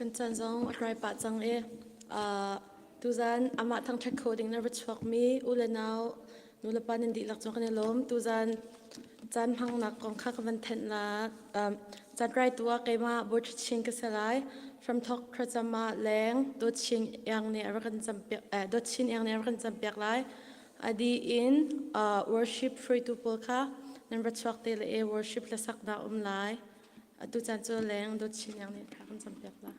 Kan caan zong a tlai pah cang i tuzan amah thangṭhat kho ding na va chuakmi u le nau nulepa nan dihlak cung kan i lawm. Tuzan caan hmangnak kong kha ka van thenh la. Caan tlaitu ah keimah Bawi Chin ka si lai. Hramthok thlacam ah leng Dawt Chin Iang nih a rak kan campiak Dawt Chin Iang nih a rak kan campiak lai. A dih in worship hruaitu pawl kha nan ra chuak te le e worship hlasaknak um lai. Atu caan cu leng Dawt Chin Iang nih thla kan campiak la.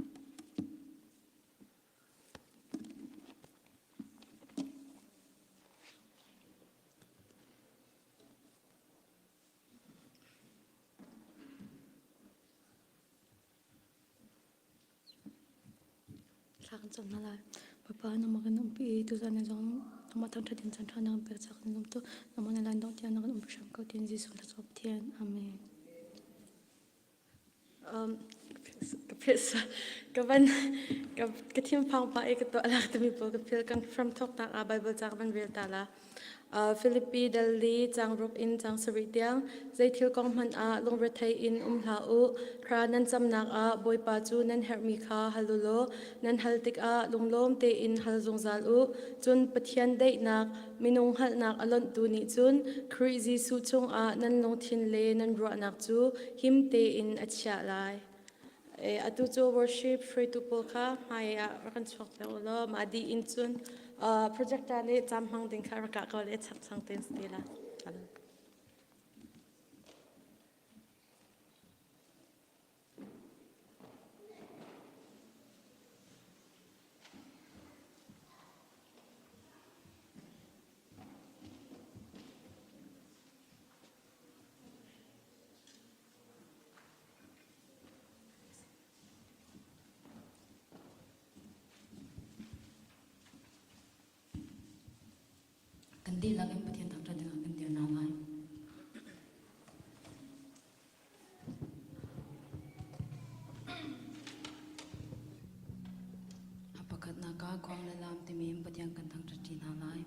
Thla kan cam hna lai. Bawipa nangmah kan umpi i tuzan ni zong nangmah thangṭhat in caan ṭha na kan pek caah kan lawm tuk. Nangmah na lan dongh tiang na kan umpi hram ko tiin Jesuh thluachuah Pathian. Amen. Um, ka philh ka van ka ka thinphang pah i ka tuah lak timi pawl ka philh kan hram thawknak ah Bible ca ka van rel ta la. Filipi dal li caang ruk in caang sarih tiang zeithil kong hmanh ah lungrethei in um hlah u. Thla nan camnak ah Bawipa cu nan herhmi kha hal u law nan hal tikah lunglawm tein hal zungzal u. Cun Pathian daihnak, minung hngalhnak a lonhtu nih cun Khrih Jesuh chungah nan lungthin le nan ruahnak cu him tein a chiah lai. Atu cu worship hruaitu pawl kha hmai ah rak kan chuak piak u law mah dih in cun projector nih cam hmang ding kha rak kah ko le chak chang tein si la. Kan dihlak in Pathian thangṭhat dingah kan dir hna lai. A pakhatnak ah khuang le laam timi in Pathian kan thangṭhat ṭi hna lai.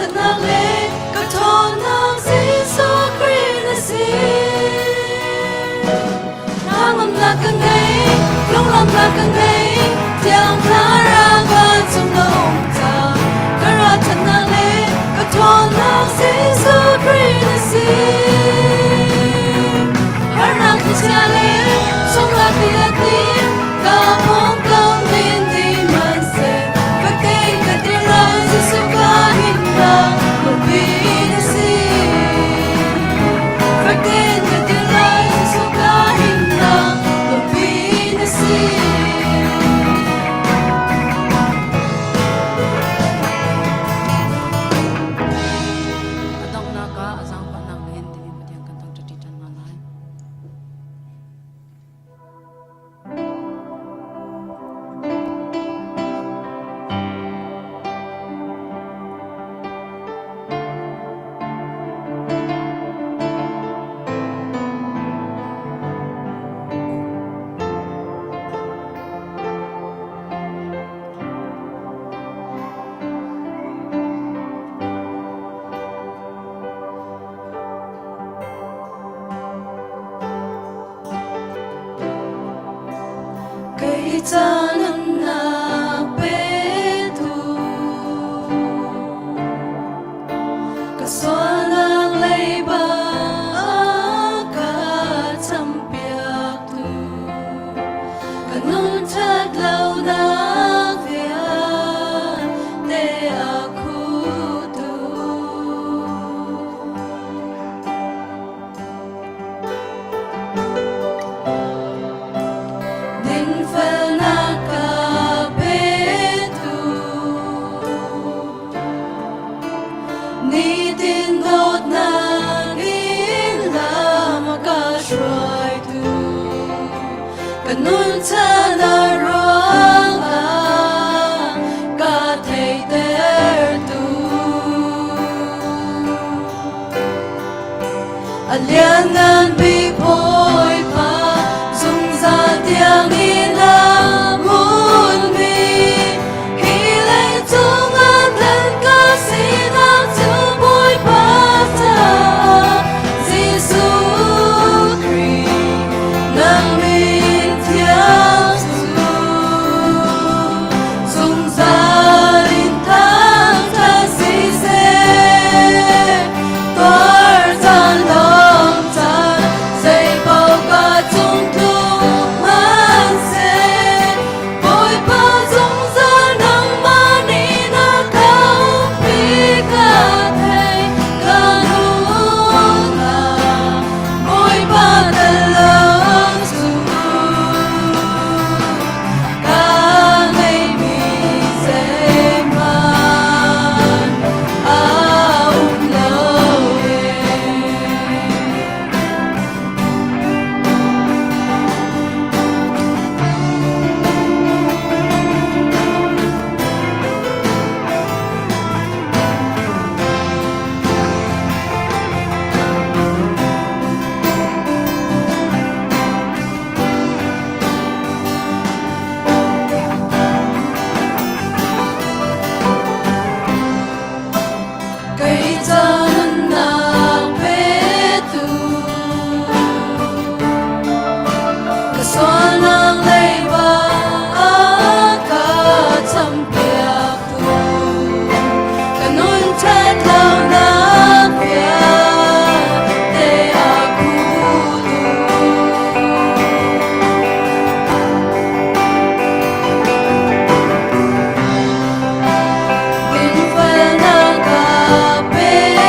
ralṭhatnak le ka ṭhawnnak Jesuh Khrih na si. Hnangamnak ka ngei, lunglawmhnak ka ngei, Thiang Thlarau vancung na um cang. Ka ralṭhatnak le ka ṭhawnnak Jesuh Khrih na si. Harnak thlichia le sunglak ti a tim, ka pawngkam min di hmanhseh, ka kei ka dir lai Jesuh ka himnak khuapi na si. Fakin ka dir lai Jesuh ka himnak khuapi na si. A donghnak ah a zaangfahnak len timi Pathian kan thangṭhat ṭhan hna lai. Kei ca nunnak petu ka sualnak leiba a ka champiaktu ka nun ṭhat lonak vialte a khutu. Dinfelnak ka petu nitin dawtnak in lam a ka hruaitu ka nun chan a ruangah ka theihtertu. A lianngan bik Bawipa zungzal tiangin a hmunmi hi leicung ah nan ka sinak cu Bawipa caah Jesuh Khrih nang min thiang cu zungzal in thangṭhat siseh. Tuar caan dong caan zeipaoh ka cung tlung hmanhseh Bawipa zungzal nangmah nih na ka umpi ka thei ka nunnak Bawipa tel lo cu ka ngeihmi zeihmanh a um lo ee. Kei ca nunnak petu ka sualnak leiba a ka champiaktu ka nun ṭhat lonak vialte a khutu. Dinfelnak ka petu.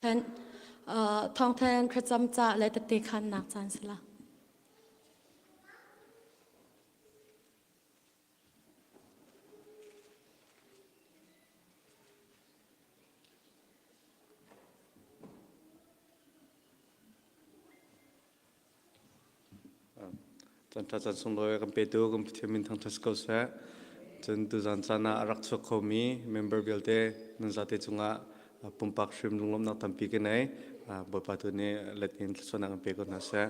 Thawngthan thlacam ca le tette khannak caan si la. Caan ṭha caan sunglawi kan petu kan Pathian min thangṭhat si ko seh. Cun tuzan caan ah a rak chuak khomi member vialte nan zate cungah pumpak hrim lunglawmhnak tampi ka nei. Bawipa tu nih let in thluachuahnak in pe ko hna seh.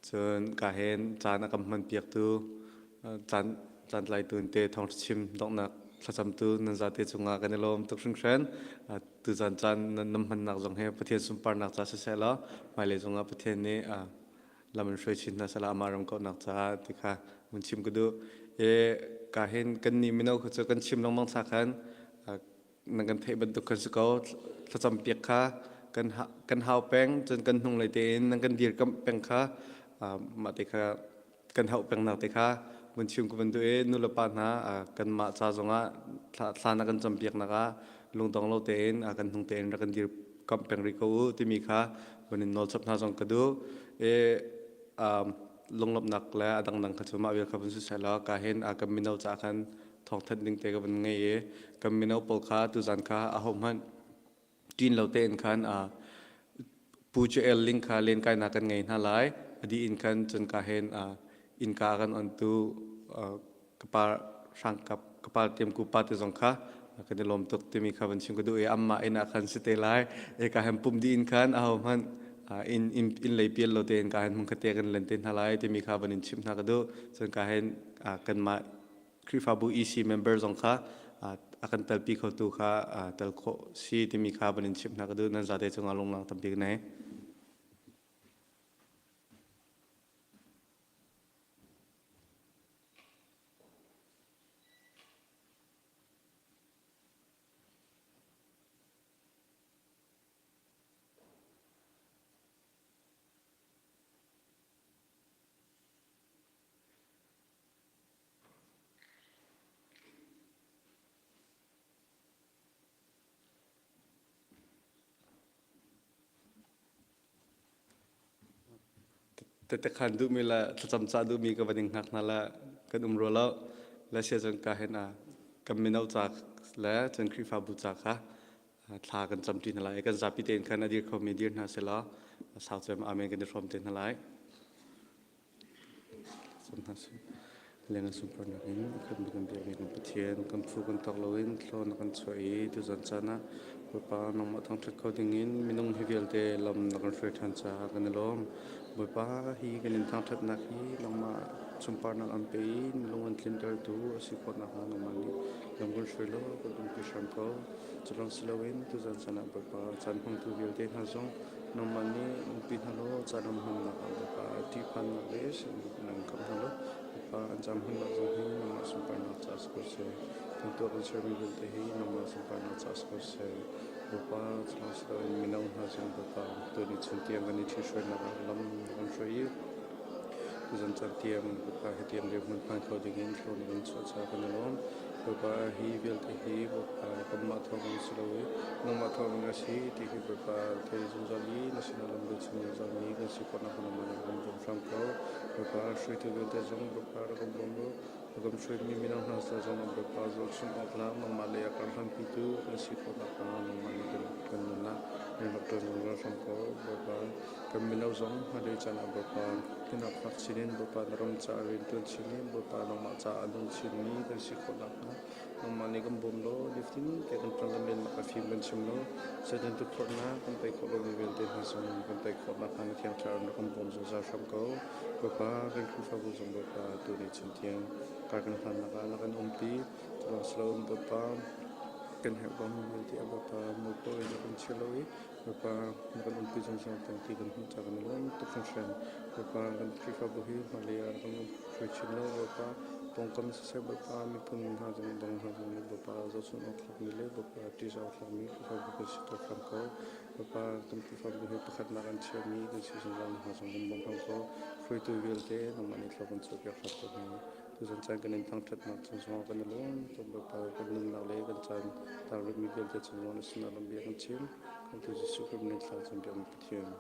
Cun ka hen caan a kan hman piaktu caan caan tlaitu te thawngṭha chim donghnak thlacamtu nan zate cungah kan i lawm tuk hringhran. Tuzan caan nan hmannak zong hi Pathian sunparnak ca siseh law hmailei zongah Pathian nih lam in hruai chin hna sehla amah ram kauhnak caah ti kha mun chim ka duh. E ka hin kan nih mino kha cu kan chim lengmang thla khan nan kan theih bantuk kan si ko thlacam piak kha kan hau peng cun kan hnung lei tein nan kan dirkamh peng kha mah te kha kan hauh pengnak te kha mun chim ka van duh i nulepa hna kanmah ca zongah thla na kan campiaknak ah lungdong lo tein kan hnung tein rak kan dirkamh peng rih ko u timi kha van in nawl chap hna zong ka duh i lunglawmhnak le a dangdang kha cu mah vial kha vun si seh law ka hin kan mino ca khan thawngthanh ding te ka van ngei i kan mino pawl kha tuzan kha ahohmanh ṭin lo tein khan Pu Cu El Ling kha lenkainak kan ngei hna lai. A dih in khan cun ka hen innka kan ontu kapar hrangkap kapar tiamku pa te zong kha kan i lawm tuk timi kha van chim ka duh i amma inn ah khan si te lai. E ka hen pum dih in khan aho hmanh inn inn lei pial lo tein ka hen hmun khat te kan len te hna lai timi kha van in chimh hna ka duh. Cun ka hen kanmah Khrihfabu EC member zong kha a kan telpi khotu kha tel khawh si timi kha van in chimh hna ka duh. Nan zate cungah lunglang tampi ka nei. Tete-khan duhmi le thlacam cah duhmi ka van in hngak hna le kan um rua lo. Le sia cun ka hen ah kan mino ca le cun Khrihfabu ca kha thla kan camṭi hna lai. Kan zapi tein khan a dir khomi dir hna selaw sau cem amen kan i hrawm te hna lai. Leng an sunparnak in kan kan biakmi kan Pathian kan phu kan tawk loin thlawn na kan chuah i tuzan caan ah Bawipa nangmah thangṭhat kho dingin minung hi vialte lam na kan hruai ṭhan caah kan i lawm. Bawipa hi kan in thangṭhatnak hi nangmah sunparnak an pe i na lung an tlintertu a si khawh nakhnga nangmah nih lam kan hruai law kan umpi hram ko. Cu lawng si loin tuzan caan ah Bawipa caan hmangtu vialte hna zong Nangmah nih umpi hna law caan an hmannak ah Bawipa ṭihphannak le nan khamh hna law Bawipa an caan hmannak zong hi nangmah sunparnak caah si ko seh. Kan tuah kan sermi vialte hi nangmah sunparnak caah si ko seh. Bawipa cu si loin mino hna zong Bawipa tuni chun tiang kan i ṭhithruainak ah lam na kan hruai i tuzan caan tiang Bawipa hitiang dirhmun phan kho dingin thlawn na kan chuah caah kan i lawm. Bawipa hi vialte hi Bawipa kanmah thawngin si lo i nangmah thawngin a si ti hi Bawipa thei zungzal i na sinah lam kan chim zungzalmi kan si khawh nakhnga nangmah nih kan bawm hram ko. Bawipa hruaitu vialte zong Bawipa rak kan bawm u. A kan hruaimi mino hna ca zongah Bawipa zohchunh awk tlak nangmah lei a karhlanpitu kan si khawh nakhnga nangmah nih kan nun ah rian rak ṭuan zungzal hram ko. Bawipa kan mino zong hmailei caan ah Bawipa hinak fak chin in Bawipa na ram caah rian ṭuan chin i Bawipa nangmah caah a nung chinmi kan si khawh nakhnga nangmah nih kan bawm law nifatin te kan ṭang kan lennak a fim kan chim law Satan tukforhnak kan tei khawh lomi vialte hna zong kan tei khawh nakhnga na Thiang Thlarau na kan bawm zungzal hram ko. Bawipa kan Khrihfabu zong Bawipa tu ni chun tiang kar kan hlannak ah na kan umpi. Culawng si loin Bawipa kan herh bangmi vialte a Bawipa muko in na kan chia lo i Bawipa na kan umpi zungzal peng ti kan hmuh caah kan i lawm tuk hringhran. Bawipa kan Khrihfabu hi hmailei ah kan hruai chin law Bawipa pawngkam siseh Bawipa miphun hna zong dang hna zong nih Bawipa zohchunh awk tlakmi le Bawipa ṭihzah awk tlakmi Khrihfabu kan si ter hram ko. Bawipa kan Khrihfabu hi pakhatnak an chiahmi kan si zungzal nakhnga zong kan bawm hram ko. Hruaitu vialte nangmah nih thlawh kan chuahpiak hram ko hna. Tuzan caan kan in thangṭhatnak cung zongah kan i lawm tuk. Bawipa kan nunnak le kan caan taarmi vialte cung zongah na sinah lam bia kan chim. Khamhtu Jesuh Khrih min thla cam piakmi Pathian.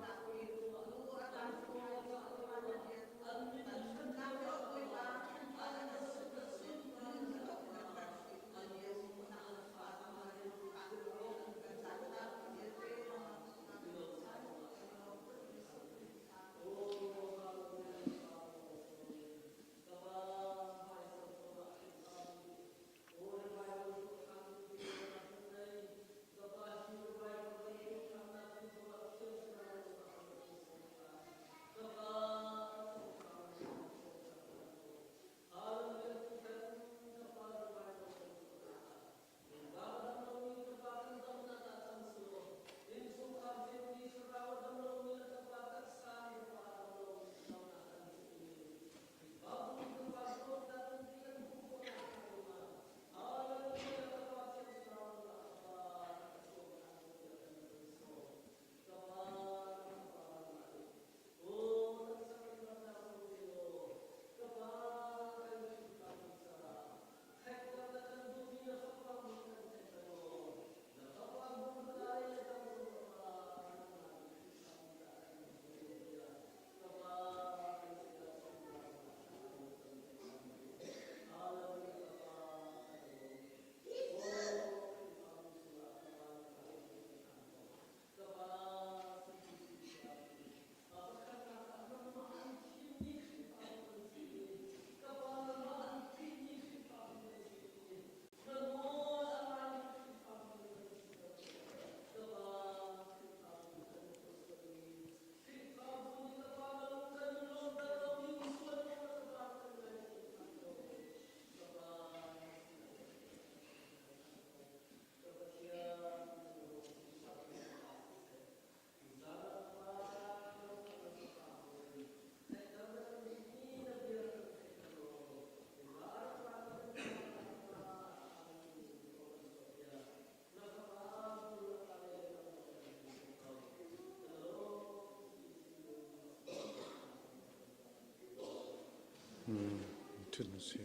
Ṭhut na si.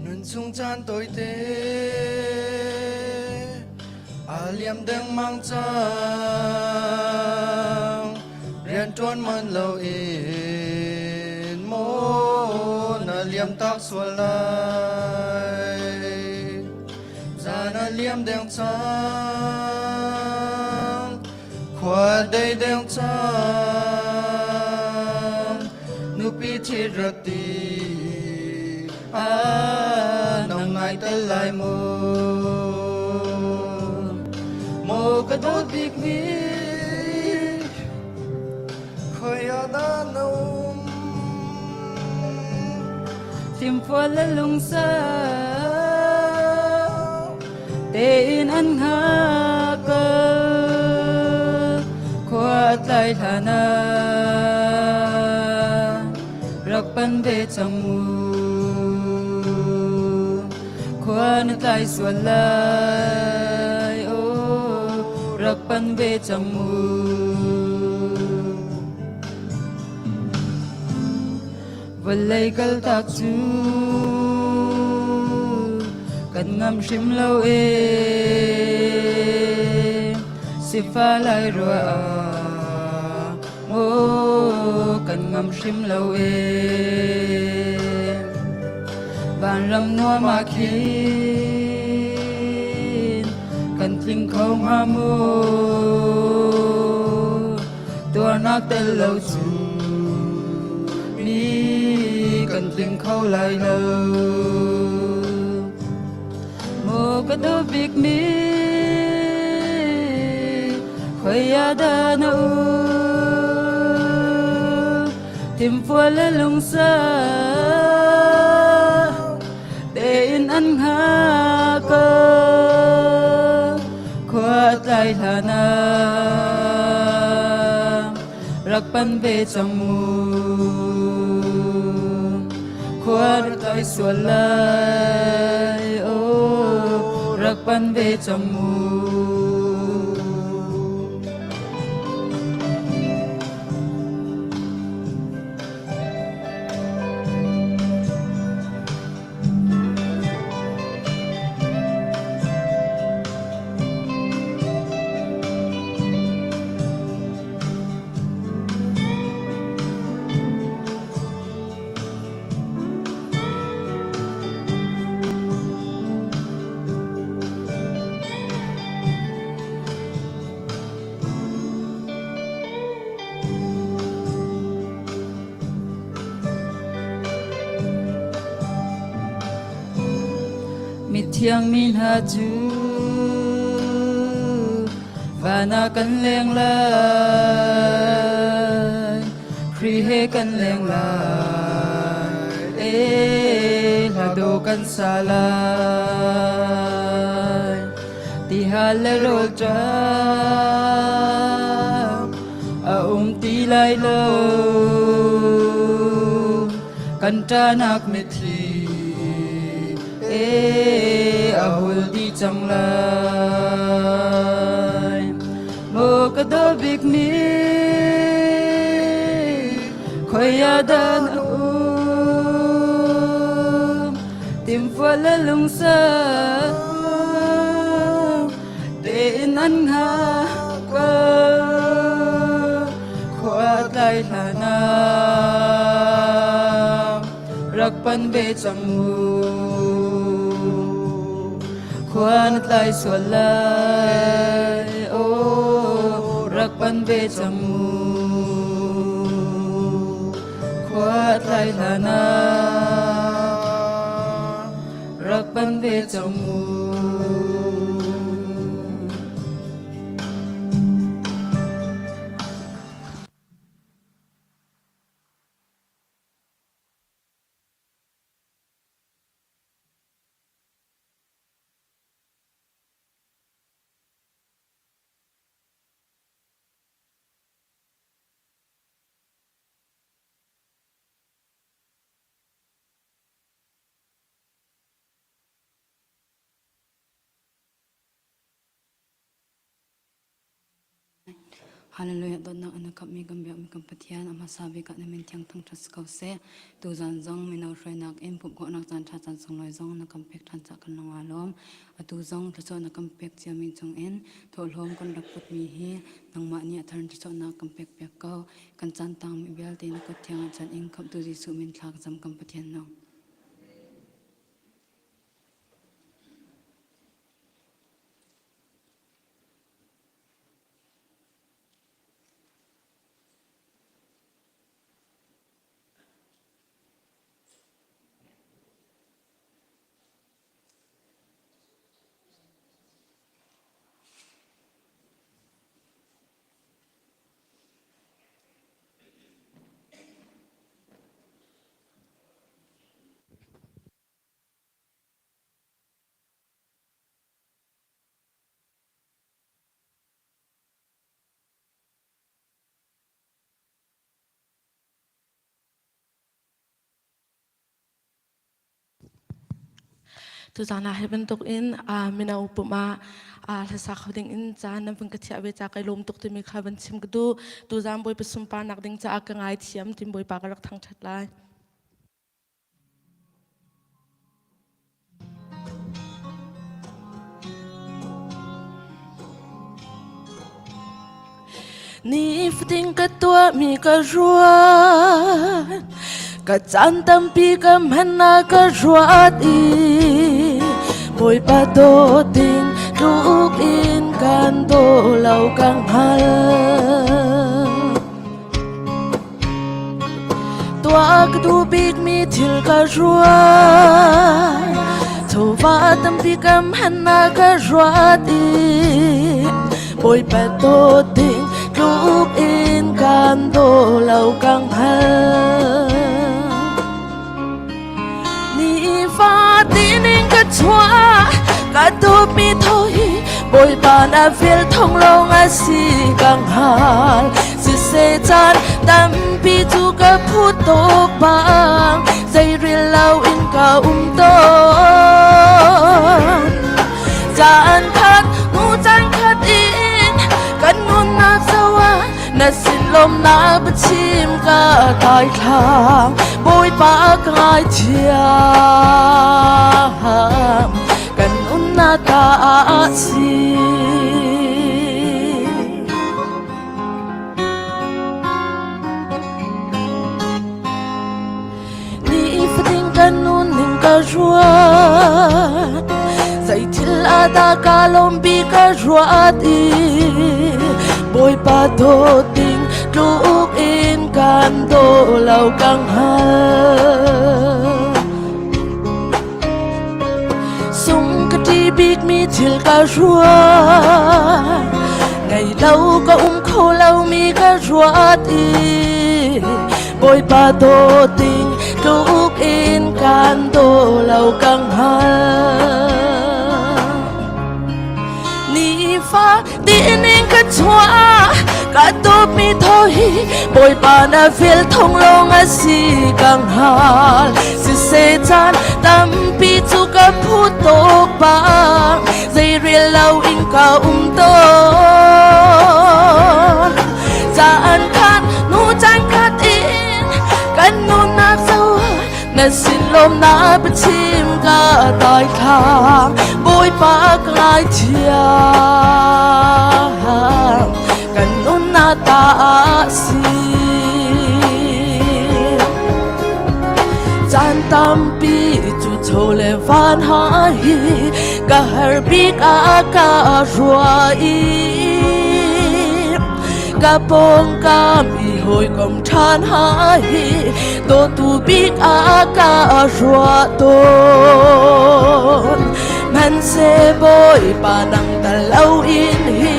Nun chung caan tawite a liam dengmang cang rianṭuan man loin maw na liam tak sual lai zan a liam deng cang khua dei deng cang nupi ṭhit rak ti ah nang ngai tel lai mu maw ka dawt bik mi khoi ah dah na um Thimfual le lungsa tein an hngak khua tlai hlan ah rak pan ve cang mu khua na tlai sual lai oh rak pan ve cang mu Vawlei kaltak cu kan ngam hrim lo e sifa lai rua oh kan ngam hrim lo e vanram nuam ah khin kan tling kho hnga mu tuarnak tel lo cu mi kan tling kho lai lo. ka duh bik mi khoi ah dah na um timfual le lungsa tein an hngak ko khua tlai hlan ah rak pan ve cang mu khua na tlai sual lai oh rak pan ve cang mu. Mithiang mi hna cu van ah kan leng lai, Khrih he kan leng lai, e hla do kan sa lai. Tihal le rawl ṭam a um ti lai lo, kan ṭahnak mitthli e a hul dih cang lai. Maw ka daw bik mi khoi ah dah na um? Timfual le lungsau tein an hngak ko khua tlai hlan ah rak pan ve cang mu khua na tlai sual lai oh rak pan ve cang mu khua tlai hlan ah rak pan ve cang mu. Hallelujah dawtnak an khamhmi kan biakmi kan Pathian a hmasa bik ah na min thiang thangṭhat si ko seh. Tuzan zong mino hruainak in pumh khawhnak caan ṭha caan sunglawi zong na kan pek ṭhan caah kan lung aa lawm. Atu zong thluachuah na kan pek ciami chungin thawhlawm kan rak putmi hi nangmah nih a thar in thluachuahnak kan pek piak ko. Kan caan tangmi vialte na kut thiang ah chan in khamhtu Jesuh min thla ka cam kan Pathian nung. Tuzaan ah hi bantuk in mino pum ah hlasa kho ding in caan nan vun ka thiah ve ca kai lawm tuk timi kha van chim ka duh. Tuzaan Bawipa sunparnak ding caah ka ngaithiam tim Bawipa ka rak thangṭhat lai. Nifatin ka tuahmi ka ruat, ka caan tampi ka hman ah ka ruat i Bawipa dawt ding tluk in kan daw lo ka hngal. Tuah ka duh bikmi thil ka ruat. Chawva tampi kam han na ka ruat i Bawipa dawt ding tluk in kan daw lo kang hal. Nifatin in ka chuah ka dawtmi tho hi Bawipa na vel thong lawng a si kang hal. Siseh caan tampi cu ka phu tuk bang zeirel lo in ka um tawn. Caan khat hnu caan khat in kan nunnak zoh ah na sin lawmnak biachim ka daithlang Bawipa ka ngaithiam kan nunnak ta ah si. Nifatin kan nunning ka ruat Zeithil ah dah ka lawmbi ka ruat i Bawipa dawt ding tluk in kan daw lo ka hngal Sung ka ṭih bikmi thil ka ruat Ngei lo ka um kho lomi ka ruat i Bawipa dawt ding tluk in kan daw lo ka hngal. Nifa tinin ka chuah ka dawtmi thaw hi Bawipa na vel thong lawng a si ka hngal. Siseh caan tampi cu ka phu tuk bang zeirel lo in ka um tawn. Caan khat nu caan khat in kan nunnak zo na sin lawmnak biachim ka daithlang Bawipa ka ngaithiam kan nunnak ta si caan tampi cu chaw le van ha hi ka har bik ah ka ruah i Ka pawngkam i hawikom ṭhan ha hi dawtu bik ah ka ruah tawn. Hmanhseh Bawipa nang tal lo in hi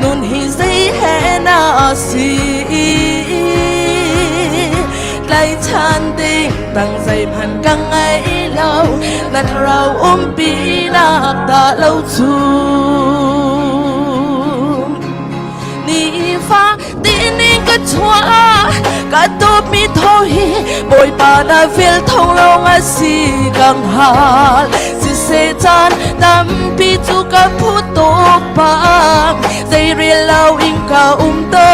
nun hi zei he na si. Tlaichan ding dang zeihmanh ka ngei lo, na thlarau umpi nak dah lo cu. Nifa tinin ka chuah ka dawtmi thaw hi Bawipa na vel thong lawng a si ka hngal siseh caan tampi cu ka phu tuk bang zeirel lo in ka um tawn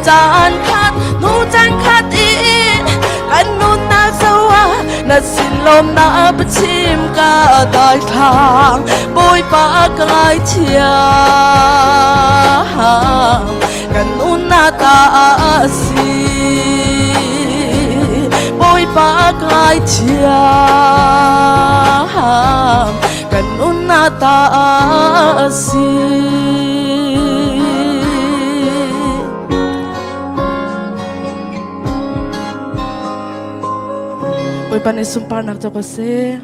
caan khat hnu caan khat in kan nunnak zoh ah na sin lawmnak biachim ka daithlang Bawipa ka ngaithiam kan nunnak ta a si Bawipa ka ngaithiam kan nunnak ta a si Bawipa nih sunparnak cu ko seh.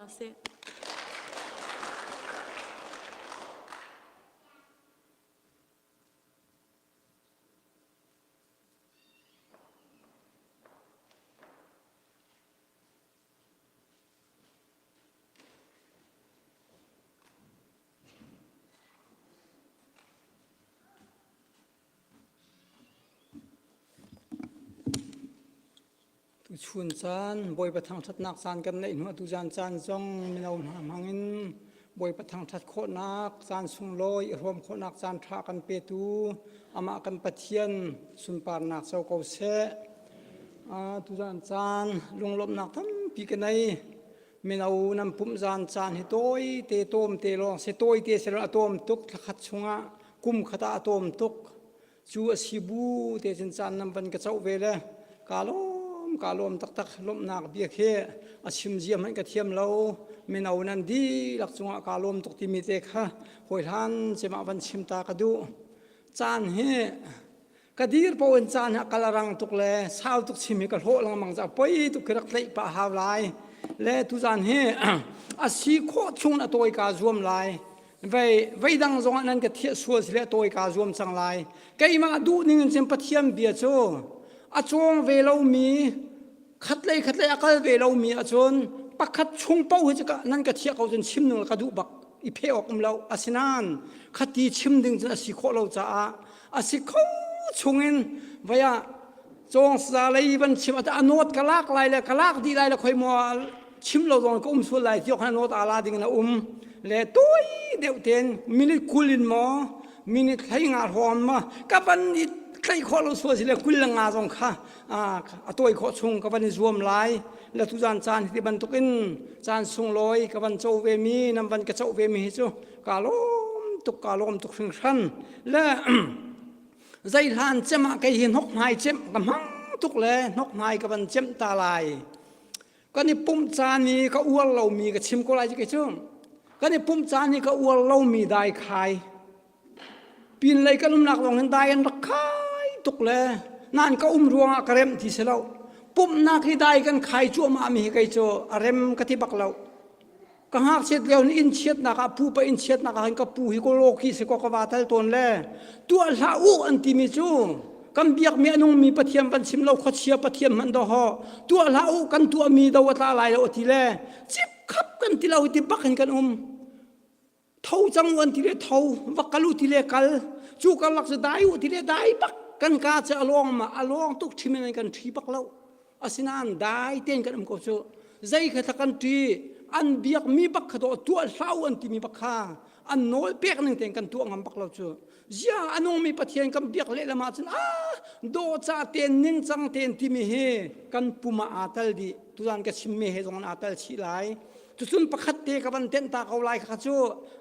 Sih. Tuchun caan Bawipa thangṭhatnak caan kan neih hnu atu zan caan zong mino hna hmangin Bawipa thangṭhat khawhnak caan sunglawi i hrawm khawhnak caan ṭha kan petu amah kan Pathian sunparnak co ko seh. Tuzan caan lunglawmhnak tampi ka nei. Mino nan pumh zan caan hi tawi te tawm te lawng si tawi te si a tawm tuk thlakhat chungah kum khat ah a tawm tuk cu a si bu te cun caan nan van ka coh ve le ka lawm ka lawm taktak lawmhnak bia khi a chim zia hmanh ka thiam lo mino nan dihlak cungah ka lawm tuk timi te kha hawi hlan cem ah van chim ta ka duh caan hi ka dir po in caan hi a kal a rang tuk le sau tuk chim hi ka hlawh lengmang ca poi tuk khi rak tlaih pah hau lai le tuzan hi a si khawh chung a tawi ka zuam lai vei vei dang zong ah nan ka thiah sual si le tawi ka zuam cang lai keimah duh ning in cun Pathian bia cu a cawng ve lomi khatlei khatlei a kal ve lomi ahcun pakhat chung paoh hi cu nan ka thiah ko cun chim ning ka duh bak i pheh awk um lo asinain khati chim ding cun a si khawh lo caah a si kho chungin vaya cawng sa lei van chim a nawt ka lak lai le ka lak dih lai le khoi maw chim lo zong ka um sual lai ti khan nawt ala ding na um le toi deuh ten minute 20 in maw minute hlei nga hrawng ma ka van i tlaih khawh lo sual si le 20 le nga zong kha a tawi khawh chung ka van i zuam lai le tuzan caan hi ti bantukin caan sunglawi ka van co ve mi nan van ka co ve mi hi cu ka lawm tuk ka lawm tuk hringhran le zei hlan cem ah kei hi hnok hmai cem ka hmang tuk le hnok hmai ka van cem ta lai kan i pumh caan i ka uar lomi ka chim ko lai kei cu kan i pumh caan i ka uar lomi dai khai Pinlei kan umnak lawng hin dai an rak khai tuk le nan ka um ruangah ka remh ti si lo. Pumhnak hi dai kan khai cuahmah mi hi kei cu a rem ka ti bak lo. Ka ngakchiat lio in inn chiatnak ah pupa inn chiatnak ah hin ka pu hi kolo khi si ko ka va tal tawn le tuah hlah u an timi cu kan biakmi a nungmi Pathian van chim lo khuachia Pathian hmanh do ho tuah hlah u kan tuahmi do a tla lai lo a ti le cip khap kan ti lo ti bak hin kan um. Tho cang u an ti le tho, va kal u ti le kal, cu karlak cu dai u ti le dai bak kan ka cu a lawng ma a lawng tuk ṭhim in kan ṭhi bak lo. Asinain dai tein kan um ko cu. Zei kha thla kan ṭi, an biakmi bak kha dawh tuah hlah u an timi bak kha an nawl pek ning tein kan tuah ngam bak lo cu. Zia a nungmi Pathian kan biak lehlam ahcun ah dawhcah tein ningcang tein timi hi kan pum ah aa tal dih. Tuzan ka chimmi he zong aa tal chih lai. Cucun pakhat te ka van tenh ta ko lai kha cu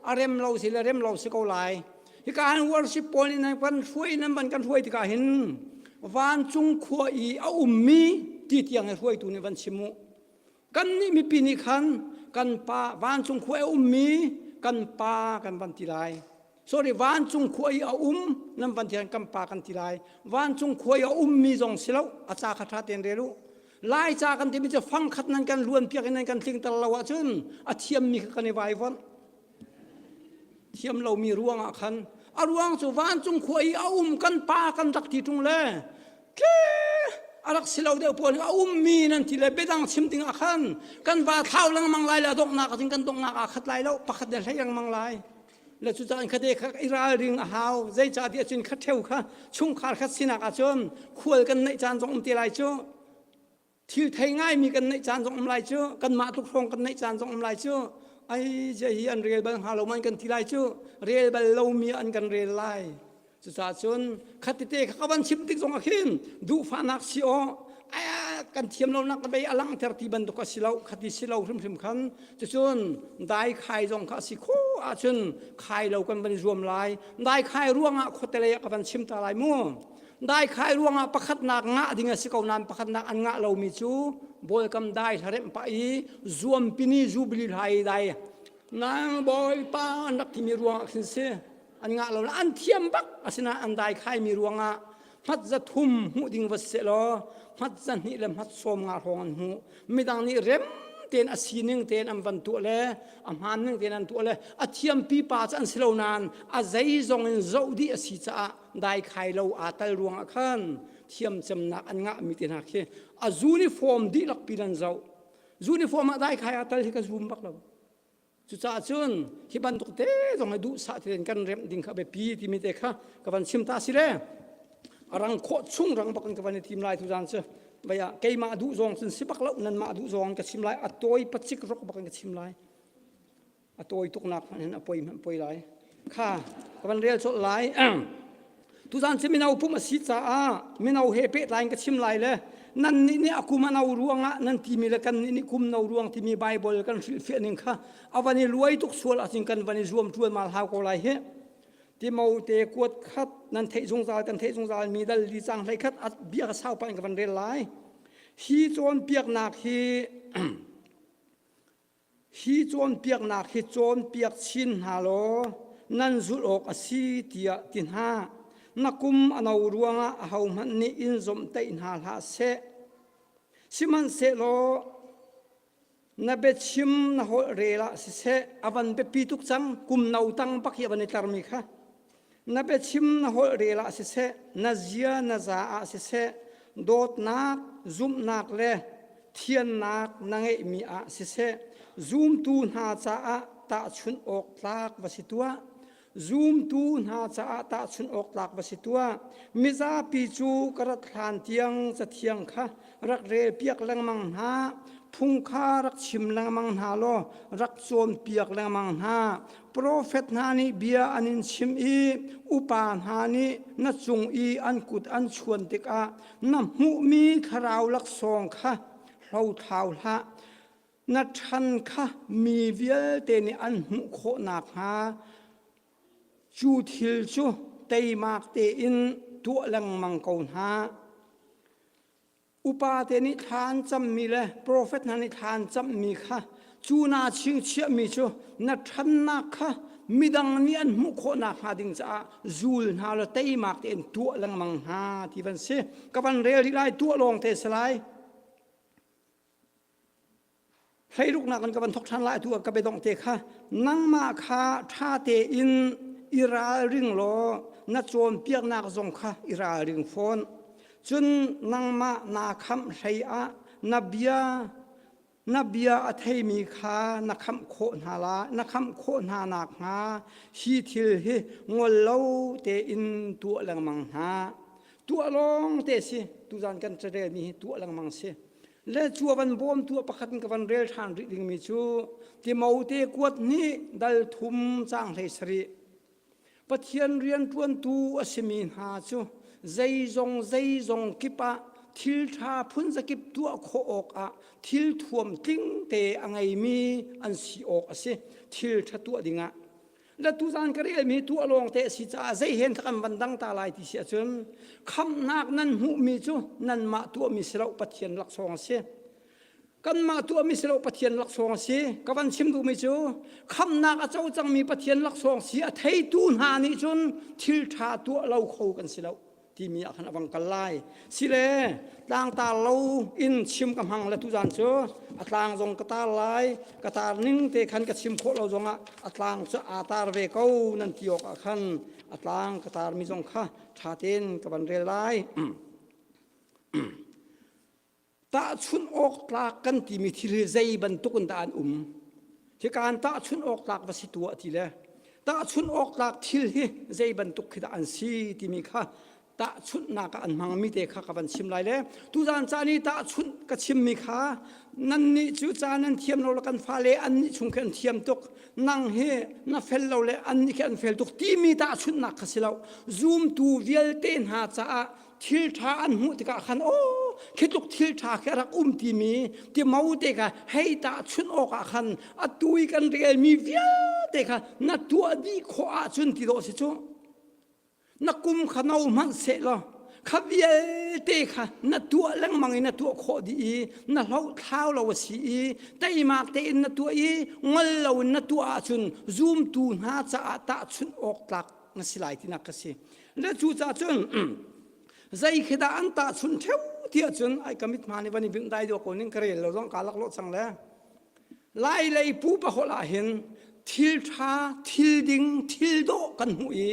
a rem lo si le rem lo si ko lai. Hika hin worship pawl nih nan kan hruai nan van kan hruai tikah hin vancung khua i a ummi ti tiang i hruaitu nih van chim u. Kannih mipi nih khan kan pa vancung khua i a ummi kan pa kan van ti lai. Sorry, vancung khua i a um nan van ti kan pa kan ti lai. Vancung khua i a ummi zong si lo, a ca kha ṭha tein rel u. Lai ca kan timi cu fang khat nan kan luan piak in nan kan tlingter lo ahcun a thiammi kha kan i vaivonh. Thiam lomi ruang ah khan a ruang cu vancung khua i a um kan pa kan rak ti ṭung le tle a rak si lo deuh pawl a ummi nan ti le biadang chim ding ah khan kan va thlau lengmang lai le a donghnak ah cun kan donghnak aa khat lai lo pakhat le hlei lengmang lai. Le cucaah khate kha i ralring a hau. Zeicahtiah cun kha ṭheo kha chungkhar khat sinak ahcun khual kan neih caan zong um te lai cu. Thil thei ngaimi kan neih caan zong um lai cu. Kanmah tluk hrawng kan neih caan zong um lai cu. Ai zia hi an rel bal hnga lo man kan ti lai cu. Rel bal lomi an kan rel lai. Cucaah cun khatite kha ka van chim tik zong ah khin duhfahnak si aw kan thiam lonak na bei a langhter ti bantuk a si lo khati si lo hrimhrim khan cucun dai khai zong kha a si kho ahcun khai lo kan van i zuam lai dai khai ruangah khuatelei ah ka van chim ta lai mu dai khai ruangah pakhatnak ngah ding a si ko nain pakhatnak an ngah lomi cu bawlkam dai hlaremh pah i zuampini jubili hlai dai nang bawipa an rak timi ruangah khin si an ngah lo an thiam bak asinain an dai khaimi ruangah hmat za thum hmuh ding va si law hmat za hnih le hmat sawm nga hrawng an hmuh midang nih rem tein a sining tein an van tuah le a hmaan ning tein an tuah le a thiam pipa cu an si lo nain a zeizong in zoh dih a si caah dai khai lo aa tal ruangah khan thiam cemnak an ngah mi te hna khi a uniform dihlak pi an zoh uniform ah dai khai aa tal hi ka zum bak lo Cucaah cun hi bantuk te zong hi duhsah tein kan remh ding kha biapi timi te kha ka van chim ta si le a rang khawh chung rang bak in ka van i tim lai tuzan cu baya keimah duh zong cun si bak lo nanmah duh zong ka chim lai a tawi pacik rok bak in ka chim lai a tawi tuknak hmanh hin a poi hmanh poi lai kha ka van rel colh lai tuzan cu mino pum a si caah mino he pehtlai in ka chim lai le. Nan nih nih a kum a no ruangah nan timi le kan nih nih kum no ruang timi Bible kan hrilhfiah ning kha a van i luai tuk sual ahcun kan van i zuam ṭualmal hau ko lai hi. Timote kuat khat nan theih zungzal kan theih zungzal mi dal li cang hlei khat at bia ka sau pa in ka van rel lai. Hi cawnpiaknak hi hi cawnpiaknak hi cawnpiak chin hna law nan zulh awk a si tiah ti hna. Na kum a no ruangah ahohmanh nih in zomhtaih hna hlah seh. Sihmanhsehlaw na biachim na holh rel ah siseh a van biapi tuk cang kum no tang bak hi a van i tlarmi kha na biachim na holh rel ah siseh na zia na za ah siseh dawtnak zumhnak le thiannak na ngeihmi ah siseh zumtu hna caah tahchunh awk tlak va si tuah Zumtu hna caah tahchunh awk tlak va si tuah. Mizapi cu ka rat hlan tiang cathiang kha rak relpiak lengmang hna. Phung kha rak chim lengmang hna law rak cawnpiak lengmang hna. Profet hna nih bia an in chimh i upa hna nih na cung i an kut an chuan tikah na hmuhmi thlarau laksawng kha hlothlau hlah. Na ṭhan kha mi vialte nih an hmuh khawh nakhnga cu thil cu teimak tein tuah lengmang ko hna. Upate nih thla an cammi le profet hna nih thla an cammi kha cu naa chingchiahmi cu na ṭhannak kha midang nih an hmuh khawh nakhnga ding caah zul hna law teimak tein tuah lengmang hna ti van si. Ka van rel rih lai tuah lawng te si lai. Hleiruknak in ka van thok ṭhan lai atu ah ka biadongh te kha nangmah kha ṭha tein i ralring law na cawnpiaknak zong kha i ralring fawn. Cun nangmah naa khamh hlei ah na bia na bia a theimi kha na khamh khawh hna la na khamh khawh hna nakhnga hi thil hi ngol lo tein tuah lengmang hna. Tuah lawng te si tuzan kan carelmi hi tuah lengmang si. Le cu a van bawmtu a pakhat in ka van rel ṭhan rih dingmi cu Timote kuat nih dal thum caang hlei sarih Pathian rianṭuantu a simi hna cu zeizong zeizong kip ah thil ṭha phunzakip tuah khawh awkah thil thuam tling te a ngeimi an si awk a si. Thil ṭha tuah dingah le tuzan ka relmi tuah lawng te a si caah zei hen kan van dang ta lai ti si ahcun khamhnak nan hmuhmi cu nanmah tuahmi si lo Pathian laksawng a si kanmah tuahmi si lo Pathian laksawng a si ka van chim duhmi cu khamhnak a co cangmi Pathian laksawng si a theitu hna nih cun thil ṭha tuah lo kho kan si lo timi ah khan a vang kal lai sile tlangtar lo in chim ka hmang le tuzan cu a tlang zong ka tar lai ka tar ning te khan ka chim khawh lo zongah a tlang cu aa tar ve ko nan ti awk ah khan a tlang ka tar mi zong kha ṭha tein ka van rel lai Tahchunh awk tlak kan timi thil hi zei bantuk in dah an um? Hikaan tahchunh awk tlak va si tuah ti le tahchunh awk tlak thil hi zei bantuk khi dah an si timi kha tahchunhnak ah an hmangmi te kha ka van chim lai le tuzan caan i tahchunh ka chimmi kha nannih cu ca nan thiam lo le kan fale annih chung khi an thiam tuk nang hi na fel lo le annih khi an fel tuk timi tahchunhnak kha si lo zumtu vialte hna caah thil ṭha an hmuh tikah khan aw khi tluk thil ṭha khi a rak um timi timo te kha hei tahchunh awkah khan atu i kan relmi vialte kha na tuah dih khawh ahcun ti dawh si cu na kum kha no hmanh seh law kha vialte kha na tuah lengmang i na tuah khawh dih i na hlohthlau lo a si i teimak tein na tuah i ngol loin na tuah ahcun zumtu hna caah tahchunh awk tlak na si lai tinak ka si le cu ca cun zei khi dah an tahchunh ṭheu tiah cun ai ka mit hma nih van i bingh dai dawh ko ning ka rel lo zong ka lak lo cang le lai lei pupa holh ah hin thil ṭha thil ding thil dawh kan hmuh i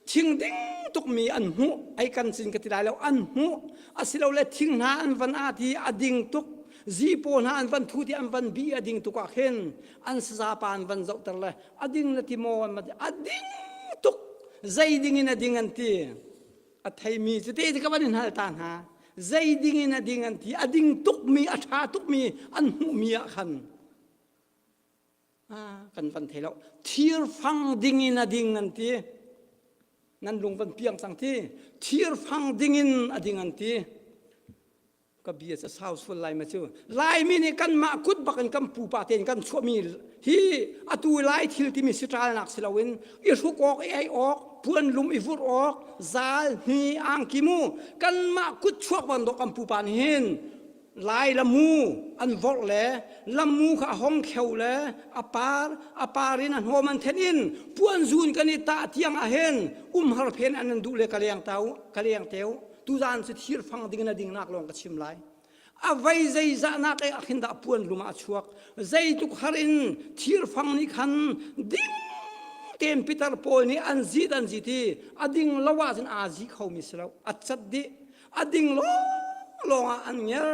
thing ding tukmi an hmuh ai kan cin ka ti lai lo an hmuh asilole thing hna an van a ti a ding tuk zipaw hna an van thu ti an van bi a ding tuk ah khin an sazapa an van zohter le a ding na ti maw an a ding tuk zei ding in a ding an ti a theimi cu te ka van in hal ta hna zei ding in a ding an ti a ding tukmi a ṭha tukmi an hmuhmi ah khan kan van thei lo thirfang ding in a ding an ti nan lung van piang cang ti thirfang ding in a ding an ti. Ka bia cu sau sual lai ma cu. Laimi nih kanmah kut bak in kan pupa tein kan chuahmi hi atu lai thil timi si ṭalnak si loin i hruk awk i ei awk puan lum i vurh awk zal hni angki mu kanmah kut chuak bantuk kan pupa nih hin lai lamu an vorh le lamu kha a hong kheu le a par a par in a hnawm an then in puan zun kan i tah tiang ah hin umhar phen an an duh le ka leng tau ka leng teu tuzan cu thir fang ding na ding nak lawng ka chim lai a vei zeizahnak e akhin dah puan lum ah a chuak zeitluk har in thir fang nih khan ding tein Peter pawl nih an zit an zit i a ding lo ah cun aa zi kho mi si lo a cat dih a ding lawng ah an nger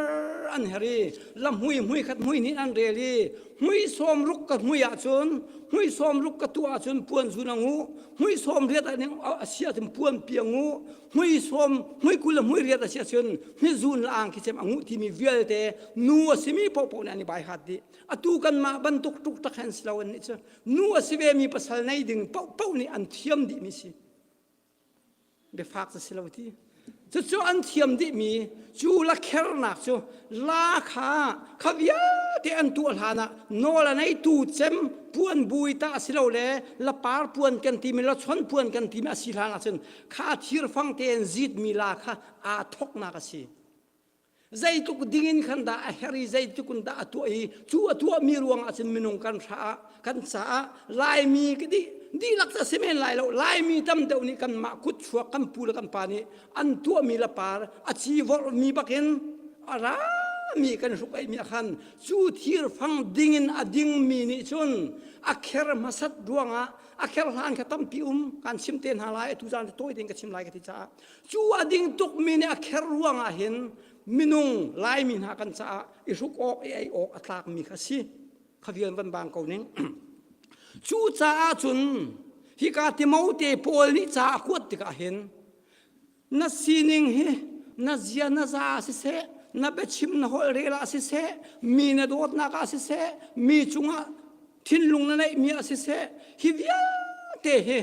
an her i la hmui hmui khat hmui nih an rel i hmui sawm ruk ka hmui ahcun hmui sawm ruk ka tuah ahcun puan zun a ngu hmui sawm riat a si ahcun puan pi a ngu hmui sawm hmui 20 le hmui riat a si ahcun hmizun la ang khi cem a nguh timi vialte nu a simi paohpaoh nih an i bai hat dih atu kanmah bantuk tuk tak hen si lo an nih cu nu a si ve mi pasal nei ding paohpaoh nih an thiam dih mi si biafak cu si lo ti cucu an thiam dihmi cu la khernak cu la kha kha vialte an tuah hlan ah nawl a neitu cem puan bui ta si lo le lapar puan kan timi la chon puan kan timi a si hlan ah cun kha thirfang tein zitmi la kha aa thoknak a si zeitluk dingin khan dah a her i zeitluk in dah a tuah i cu a tuahmi ruangah cun minung kan hra kan caah Laimi ka dih dihlak cu a si men lai lo Laimi tam deuh nih kanmah kut chuak kan pu le kan pa nih an tuahmi le par a ci vorhmi bakin a rami kan hruk eimi ah khan cu thirfang dingin a dingmi nih cun a kher hmasat ruangah a kher hlan kha tampi um kan chim te hna lai atu zan tawi tein ka chim lai ka ti caah Cu a ding tukmi nih a kher ruangah hin minung Laimi hna kan caah i hruk awk i ei awk a tlakmi kha si. Kha vial van bang ko ning. Cu caah cun hika Timote Paul nih ca a kuat tikah hin na sining hi na zia na za siseh na biachim na holh rel ah siseh mi na dawtnak ah siseh mi cungah thinlung na neihmi ah siseh hi vialte hi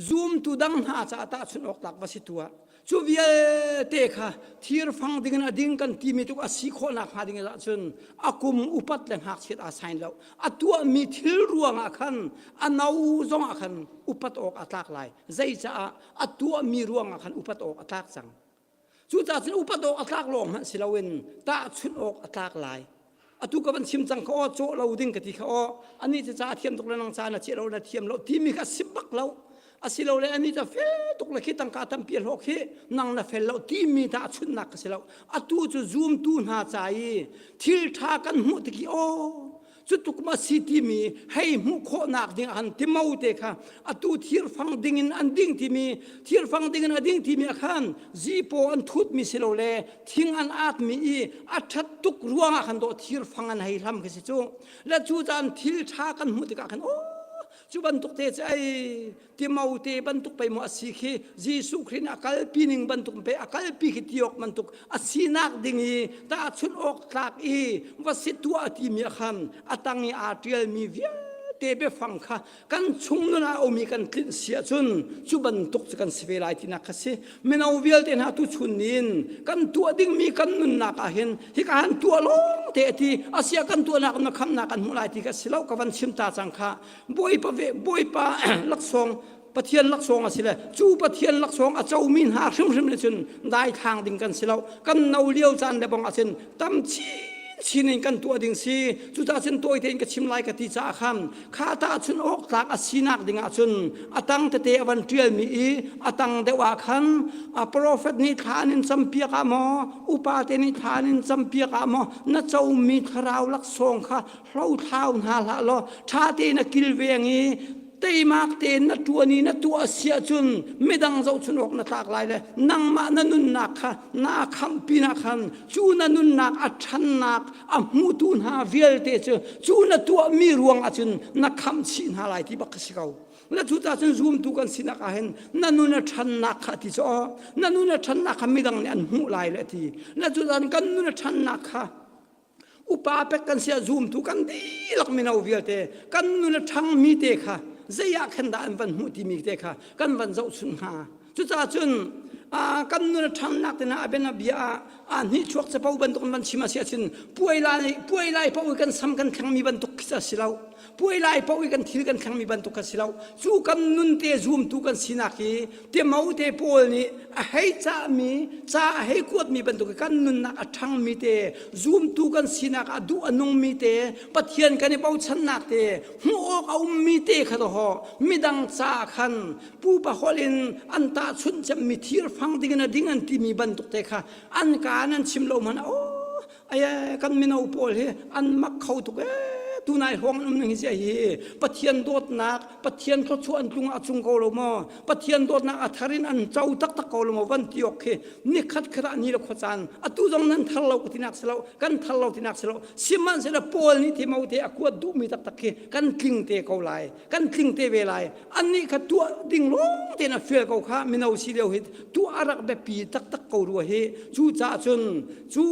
Zumtu dang hna caah tahchunh awk tlak va si tuah. Cu vialte kha thirfang dingin a ding kan timi tuk a si khawhnak hnga ding ahcun a kum upat le ngakchiat aa sain lo. A tuahmi thil ruangah khan a no zongah khan upat awk a tlak lai. Zeicaah a tuahmi ruangah khan upat awk a tlak cang. Cucaah cun upat awk a tlak lawng hmanh si loin tahchunh awk a tlak lai. Atu ka van chim cang kha aw cawh lo ding ka ti kha aw anih cu ca a thiam tuk le nang ca na ciah lo na thiam lo timi kha si bak lo. Asilole anih cu fel tuk le khi tangka tampi a hlawk hi nang na fel lo timi tahchunhnak ka si lo. Atu cu zumtu hna ca i thil ṭha kan hmuh tik i aw Cutuk ma si timi hei hmuh khawhnak ding ah Timote kha atu thirfang ding in an ding timi thirfang ding in a ding timi ah khan zipaw an thutmi si lo le thing an atmi i a ṭhat tuk ruangah khan dawh thirfang an hei hlam khi si cu le cu caan thil ṭha kan hmuh tikah khan aw cu bantuk te cu ei Timote bantuk pei maw a si khi Jesuh Khrih nih a kalpi ning bantuk pei a kalpi khi ti awk bantuk a sinak ding i tahchunh awk tlak i va si tuah timi ah khan a tang i aa ṭialmi vialte biafang kha kan chung nun ah a ummi kan tlinh si ahcun cu bantuk cu kan si ve lai tinak kha si mino vialte hna tuchun nin kan tuah dingmi kan nunnak ah hin hika han tuah lawng te a ti asia kan tuahnak na khamnak kan hmuh lai ti kha si lo ka van chim ta cang kha Bawipa ve Bawipa laksawng Pathian laksawng a si le cu Pathian laksawng a comi hna hrimhrim le cun daithlang ding kan si lo kan no lio caan le bang ahcun tam chinchin in kan tuah ding si cucaah cun tawi tein ka chim lai ka ti caah khan kha tahchun awk tlak a sinak ding ahcun a tang tete a van ṭialmi i a tang deuh ah khan a profet nih thla an in campiak ah maw upa te nih thla an in campiak ah maw na comi thlarau laksawng kha hlothlau hna hlah law ṭha tein a kilveng i teimak tein na ṭuan i na tuah a si ahcun midang zohchun awk na tlak lai le nangmah na nunnak kha naa khamh pinah khan cu na nunnak a ṭhannak a hmutu hna vialte cu cu na tuahmi ruang ahcun na khamh chih hna lai ti bak kha si ko. Na cucaah cun zumtu kan sinak ah hin na nun a ṭhannak kha ti cu aw na nun a ṭhannak kha midang nih an hmuh lai le ti na cucaah kan nun a ṭhannak kha Upa pek kan si ah zumtu kan dihlak mino vialte kan nun a ṭhangmi te kha zei ah khan dah an van hmuh timi te kha kan van zohchun hnga. Cucaah cun Kan nun a ṭhangnak te hna a biana bia ah aa hnih chuak capo bantuk in van chim a si ahcun puai lai puai lai paoh i kan sam kan thlengmi bantuk khi a si lo. Puai lai paoh i kan thil kan thlengmi bantuk kha si lo. Cu kan nun te zumtu kan sinak hi Timo te Paul nih a hei cahmi ca a hei kuatmi bantuk kan nunnak a ṭhangmi te zumtu kan sinak ah duh a nungmi te Pathian kan i bochannak te hmuh awk a ummi te kha dawh midang ca khan pupa holh in an tahchunh cemmi thir fang ding in a ding an timi bantuk te kha an ka an chim lo hmanh oh ai kan mino pawl hi an mak kho tuk ee tunai hrawng an um ning hi sia hi Pathian dawtnak Pathian thluachuah an tlung a cung ko lo maw Pathian dawtnak a thar in an co taktak ko lo maw van ti awk khi nikhat khat ah ni le khua caan atu zong nan thar lo ka tinak si lo kan thar lo tinak si lo sihmanhsehlaw Paul nih Timote a kuat duhmi taktak khi kan tling te ko lai kan tling te ve lai annih kha tuah ding lawng tein a fial ko kha mino si lio hi tuah a rak biapi taktak ko rua hi cu caah cun cu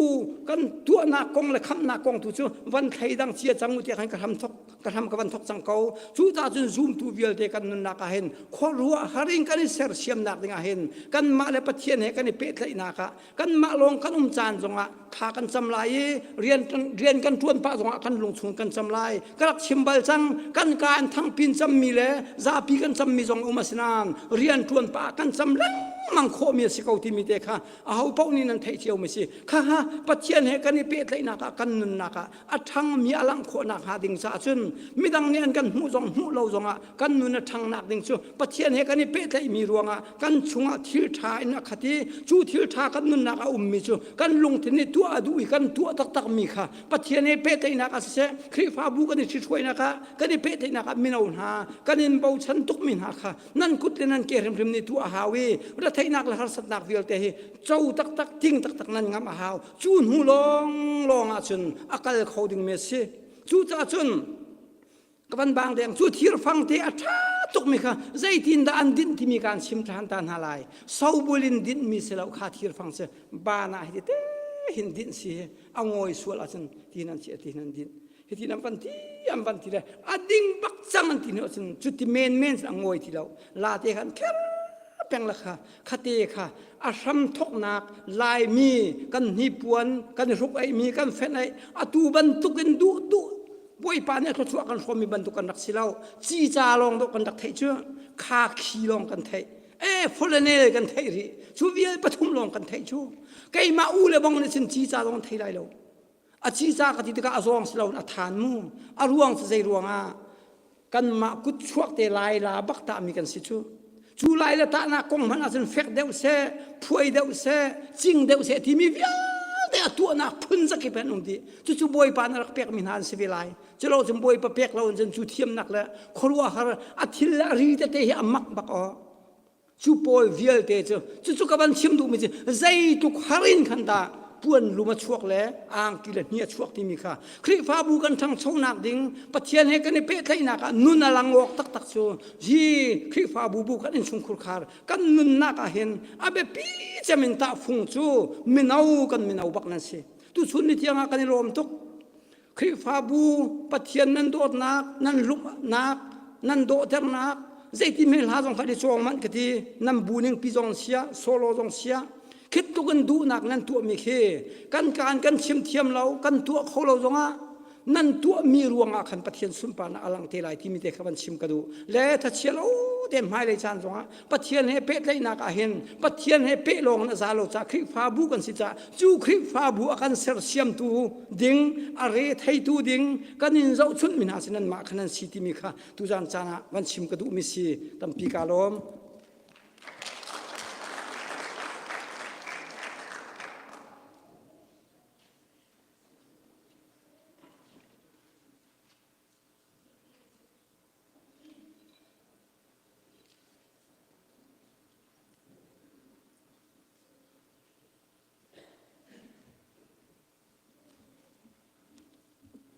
kan tuahnak kong le khamhnak kong tu cu van thleidang cia cang u tiah khan ka hram thok ka hram ka van thok cang ko cu caah cun zumtu vialte kan nunnak ah hin khuaruah har in kan i sersiamnak ding ah hin kanmah le Pathian he kan i pehtlaihnak ah kanmah lawng kan um caan zongah thla kan cam lai i rian rian kan ṭuan pah zongah kan lungchung kan cam lai ka rak chim bal cang kan ka an thangpin cammi le zapi kan cammi zong um asinain rian ṭuan pah kan cam lengmang khawhmi a si ko timi te kha aho paoh nih nan theih cio mi si kha ha Pathian he kan i pehtlaihnak ah kan nunnak ah a ṭhangmi a langh khawhnak hnga ding caah cun midang nih an kan hmuh zong hmuh lo zongah kan nun a ṭhangnak ding cu Pathian he kan i pehtlaihmi ruangah kan chungah thil ṭha in a khat i cu thil ṭha kan nunnak a ummi cu kan lungthin nih tuah a duh i kan tuah taktakmi kha Pathian he pehtlaihnak ah siseh Khrihfabu kan i ṭhithruainak ah kan i pehtlaihnak ah mino hna kan in bochan tukmi hna kha nan kut le nan ke hrimhrim nih tuah a hau i retheihnak le harsatnak vialte hi co taktak ting taktak nan ngamh a hau cu hnu lawnglawng ah cun a kal kho dingmi a si cucaah cun ka van bang deng cu thirfang te a ṭha tukmi kha zeitindah an dinh timi ka an chim ṭhan ta hna lai sobul in dinhmi si lo kha thirfang si ban ah hiti te hin dinh si hi a ngawi sual ahcun tin an chiah tin an dinh hiti an van ti an van ti le a ding bak cang an ti hnu ahcun cuti men men a ngawi ti lo la te khan kher peng la kha khate kha a hram thoknak laimi kan hnipuan kan hruk eimi kan fenh ei atu bantuk in duh duh Bawipa nih a thluachuah kan hrawmmi bantuk kan rak si lo cica lawng dawh kan rak theih cu kha khi lawng kan theih e fulanel kan theih rih cu vial pathum lawng kan theih cu keimah u le bong nih cun cica lawng thei lai lo a cica ka ti tikah a zawng si loin a than mu a ruang cu zei ruangah kanmah kut chuak te lai la bak tah mi kan si cu cu lai le tahnak kong hmanh ahcun fek deuh seh phuai deuh seh cing deuh seh timi vialte a tuahnak phun zakip an um dih cucu bawipa na rak pekmi hna an si ve lai culo cun bawipa pek lo in cun cu thiamnak le khuaruahhar a thil le a ri tete hi a mak bak aw Cu pawl vialte cu cucu ka van chim duhmi cu zeitluk har in khan dah puan lum a chuak le angki le hni a chuak timi kha Khrihfabu kan ṭhangchonak ding Pathian he kan i pehtlaihnak ah nun a lang awk taktak cu hi Khrihfabu bu kan innchungkhur khar kan nunnak ah hin a biapi cem in tahfung cu mino kan mino bak nan si tuchun ni tiang ah kan i lawm tuk Khrihfabu Pathian nan dawtnak, nan lumnak, nan dawhternak, zeiti hme hla zong kha i cawng manh ka ti, nan bu ning pi zong sia, solo zong sia, khit tuk in duhnak nan tuahmi khi kan kaan kan chim thiam lo, kan tuah kho lo zongah nan tuahmi ruangah khan Pathian sunparnak a lang te lai timi te kha van chim ka duh. Le thachia lo te hmailei caan zongah Pathian he pehtlaihnak ah hin Pathian he peh lawng in a za lo ca Khrihfabu kan si ca cu Khrihfabu a kan sersiamtu ding a re theitu ding kan in zohchunh mi hna si nan mah kha nan si timi kha tuzan caan ah van chim ka duhmi si tampi ka lawm.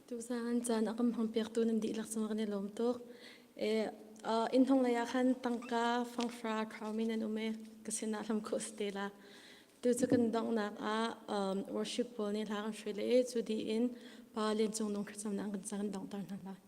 Tuzaan caan a kan hmangpiaktu nan dihlak cung kan i lawm tuk. E, uh, inn hong lei ah khan tangka fanghra khaumi nan um i ka sinah hlam khawh si te la. Tu cu kan donghnak ah um, worship pawl nih hla kan hruai le cu dih in Pa Lian Cung Nung thlacamnak kan caan kan donghter hna lai.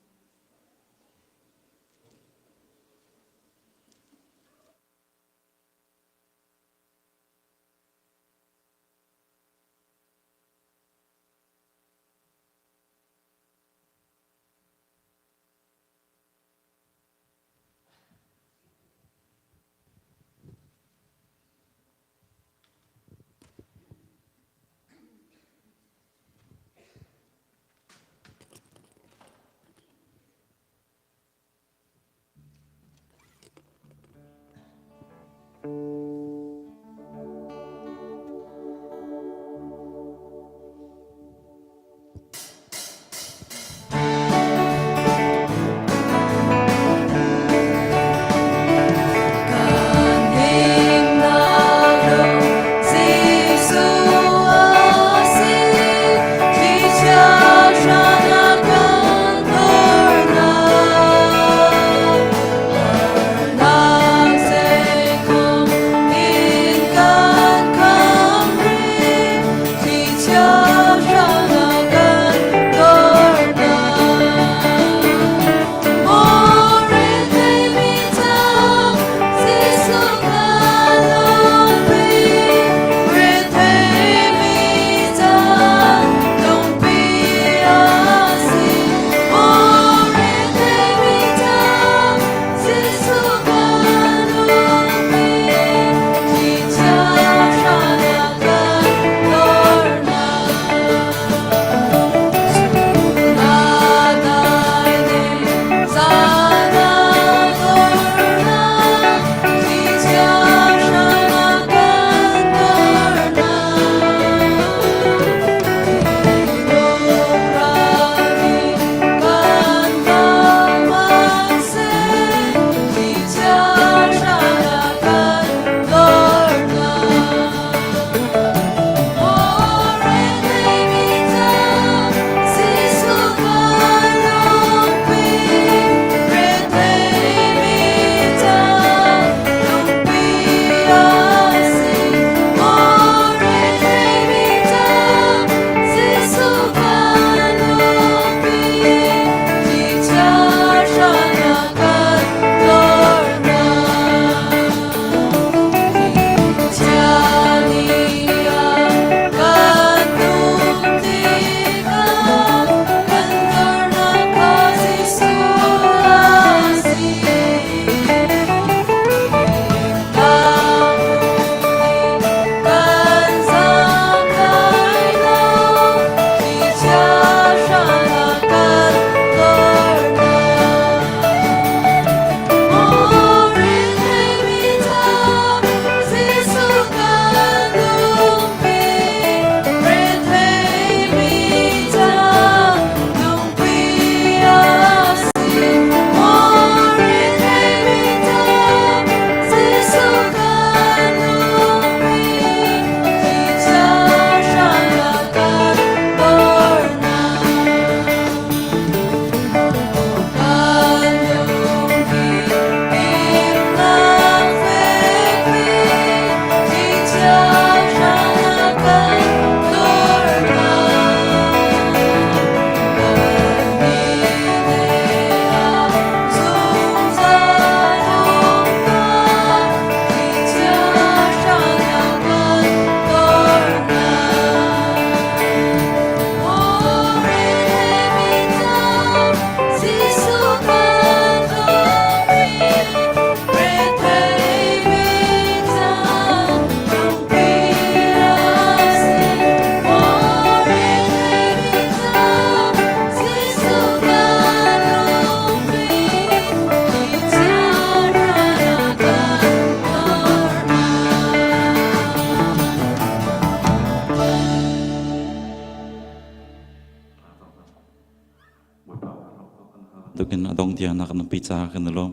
bantukin a dong tiang na kan umpi caah kan i lawm.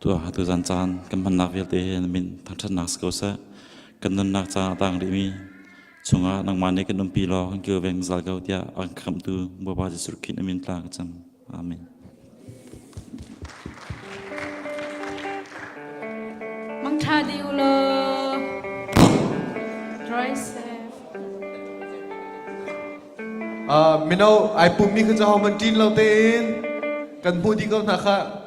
Tuah tuzan caan kan hmannak vialte hi na min thangṭhatnak si ko seh. Kan nunnak caan a tang rihmi chungah nangmah nih kan umpi law kan kilveng zal ko tiah a kan khamhtu Bawipa Jesuh Khrih na min tla ka cam. Amen. Mangṭha dih u law. Drive safe. Mino ai pummi kha cu hohmanh ṭin lo tein kan hmuh dih ko hna khah.